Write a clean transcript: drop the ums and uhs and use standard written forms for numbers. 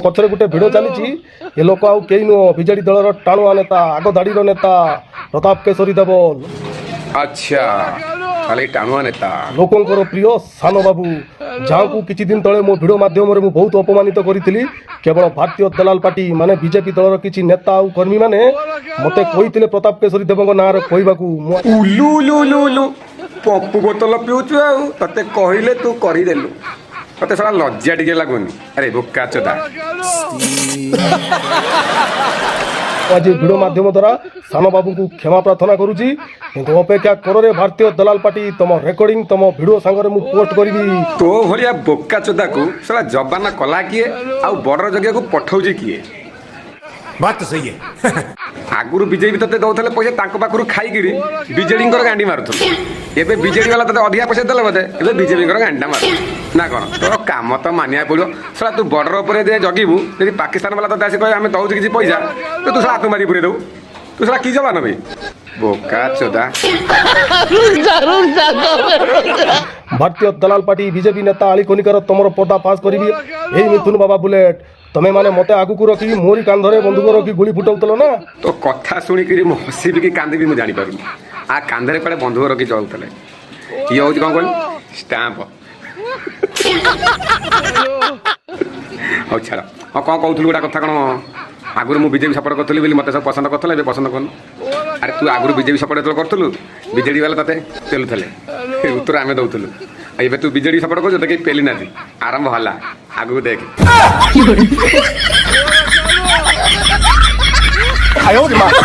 ପଛରେ ଗୋଟେ ଭିଡ଼ିଓ ଚାଲିଛି। ଏ ଲୋକ ଆଉ କେହି ନୁହଁ, ବିଜେଡି ଦଳର ଟାଣୁଆ ନେତା, ଆଗ ଧାଡ଼ିର ନେତା ପ୍ରତାପ କେଶରୀ ଦେବ। ଆଚ୍ଛା, ତାହେଲେ ଏଇ ଟାଣୁଆ ନେତା। ଲୋକଙ୍କର ପ୍ରିୟ ସାନ ବାବୁ, ଯାହାକୁ କିଛି ଦିନ ତଳେ ମୋ ଭିଡ଼ିଓ ମାଧ୍ୟମରେ ମୁଁ ବହୁତ ଅପମାନିତ କରିଥିଲି। କେବଳ ଭାରତୀୟ ଦଲାଲ ପାର୍ଟି ମାନେ ବିଜେପି ଦଳର କିଛି ନେତା ଆଉ କର୍ମୀମାନେ ମୋତେ କହିଥିଲେ ପ୍ରତାପ କେଶରୀ ଦେବଙ୍କ ନାଁରେ କହିବାକୁ। ମୁଁ ଉଲୁ ଉଲୁ ଉଲୁ ଉଲୁ, ପମ୍ପୁ ବୋତଲ ପିଉଛୁ ଆଉ ତତେ କହିଲେ ତୁ କରିଦେଲୁ। ତତେ ଶଳା ଲଜ୍ଜା ଟିକେ ଲାଗୁନି? ଆରେ ବୋକା ଚୋଦା। ଆଜି ଭିଡ଼ିଓ ମାଧ୍ୟମ ଦ୍ୱାରା ସାନ ବାବୁଙ୍କୁ କ୍ଷମା ପ୍ରାର୍ଥନା କରୁଛି। କିନ୍ତୁ ଅପେକ୍ଷା କରରେ ଭାରତୀୟ ଦଲାଲ ପାର୍ଟି, ତମ ରେକର୍ଡିଂ ତମ ଭିଡ଼ିଓ ସାଙ୍ଗରେ ମୁଁ ପୋଷ୍ଟ କରିବି। ତୋ ଭଳିଆ ବୋକା ଚୋଦାକୁ ଶଳା ଯବାନ କଲା କିଏ ଆଉ ବର୍ଡର ଜଗିବାକୁ ପଠଉଛି କିଏ? बात तो सही है। ଆଗରୁ ବିଜେପି ତତେ ଦଉଥିଲେ ପଇସା, ତାଙ୍କ ପାଖରୁ ଖାଇକିରି ବିଜେଡିଙ୍କର ଗାଣ୍ଡି ମାରୁଥିଲୁ। ଏବେ ବିଜେଡି ବାଲା ତତେ ଅଧିକା ପଇସା ଦେଲେ ବୋଧେ, ଏବେ ବିଜେପିଙ୍କର ଗାଣ୍ଡିଟା ମାରୁ ନା କଣ? ତୋର କାମ ତ ମାନିବାକୁ ପଡିବ। ଶଳା ତୁ ବର୍ଡର ଉପରେ ଯେ ଜଗିବୁ, ଯଦି ପାକିସ୍ତାନ ବାଲା ତତେ ଆସି କହିବେ ଆମେ ଦଉଛୁ କିଛି ପଇସା, ତ ତୁ ଶଳା ହାତ ମାରି ପୁରେଇ ଦବୁ। ତୁ ଶଳା କି ଯବାନ ବେ, ବୋକା ଚୋଦା। ଭାରତୀୟ ଦଲାଲ ପାର୍ଟି ବିଜେପି ନେତା ଆଳି କନିକାର ତମର ପର୍ଦ୍ଦା ଫାସ କରିବି। ଏଇ ମିଥୁନ ବାବା ବୁଲେଟ, ତମେ ମାନେ ମତେ ଆଗକୁ ରଖି ମୋରି କାନ୍ଧରେ ବନ୍ଧୁକ ରଖି ଗୁଳି ଫୁଟାଉଥିଲ ନା? ତୋ କଥା ଶୁଣିକିରି ମୁଁ ହସିବି କି କାନ୍ଦିବି ମୁଁ ଜାଣିପାରୁନି। ଆ କାନ୍ଧରେ କୁଆଡ଼େ ବନ୍ଧୁକ ରଖି ଚଳୁଥିଲେ? ଇଏ ହଉଛି କଣ କହିଲୁ, ଷ୍ଟାମ୍ପ। ହଉ ଛାଡ଼। ହଁ, କ'ଣ କହୁଥିଲୁ ଗୋଟେ କଥା କ'ଣ? ଆଗରୁ ମୁଁ ବିଜେପି ସପୋର୍ଟ କରୁଥିଲି ବୋଲି ମୋତେ ସବୁ ପସନ୍ଦ କରୁଥିଲେ, ଏବେ ପସନ୍ଦ କରୁନୁ। ଆରେ ତୁ ଆଗରୁ ବିଜେପି ସପୋର୍ଟ ଯେତେବେଳେ କରୁଥିଲୁ, ବିଜେଡି ବାଲା ତତେ ପେଲୁଥିଲେ, ଉତ୍ତର ଆମେ ଦଉଥିଲୁ। ଆଉ ଏବେ ତୁ ବିଜେଡି ସପୋର୍ଟ କରୁଛୁ, ତତେ କେହି ପେଲି ନାହାନ୍ତି। ଆରମ୍ଭ ହେଲା, ଆଗକୁ ଦେଖ।